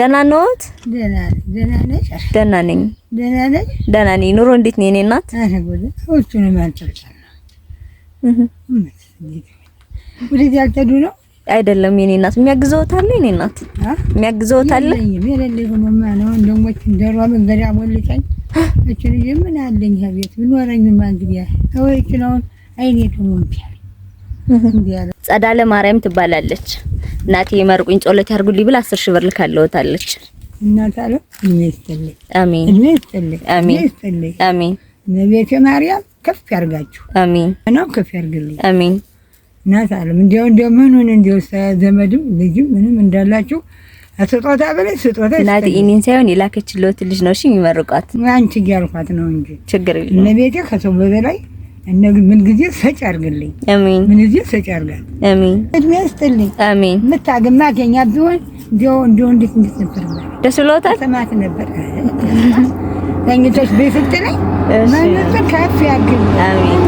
ደህና ነዎት? ደህና ነኝ። ደህና ነኝ። ኑሮ እንዴት ነው የኔ እናት? ወደዚህ ያልተዱ ነው አይደለም የኔ እናት። የሚያግዘዎት አለ የኔ እናት? የሚያግዘዎት አለ? የሌለ ሆኖማ ነው። ወንድሞች እንደሯ መንገድ አሞልጨኝ እችን ልጅ ምን አለኝ ቤት ብኖረኝማ እንግዲህ እችን አሁን አይኔ ደግሞ እምቢ አለኝ እምቢ አለ። ጸዳለ ማርያም ትባላለች። እናቴ መርቁኝ ጸሎት ያርጉልኝ ብላ 10 ሺህ ብር ልካለዎታለች። እናት አለ እድሜ ይስጥልኝ፣ አሜን። እድሜ ይስጥልኝ፣ አሜን። እድሜ ይስጥልኝ። አሜን። እመቤቴ ማርያም ከፍ ያርጋችሁ፣ አሜን። ነው ከፍ ያርግልኝ። አሜን። እናት አለም እንዲያው እንዲያው ምኑን እንዲያው ዘመድም ልጅም ምንም እንዳላችሁ ስጦታ ብለሽ ስጦታ እናቴ ይስጥልኝ። እኔን ሳይሆን የላከችልዎት ልጅ ነው እሺ የሚመርቋት። አንቺ እያልኳት ነው እንጂ ችግር የለውም። እመቤቴ ከሰው በበላይ እነ ምን ጊዜ ሰጭ ያርግልኝ፣ አሜን። ምን ጊዜ ሰጭ ያርጋል። አሜን። እድሜ ይስጥልኝ። አሜን። የምታገኛ ቢሆን እንዲያው እንዲያው እንዴት እንዴት ነበር ማለት ደስ ብሎታል? ሰማት ነበር። ተኝተሽ ቤት ስትለኝ እሺ። መንግስት ከፍ ያርግልኝ። አሜን።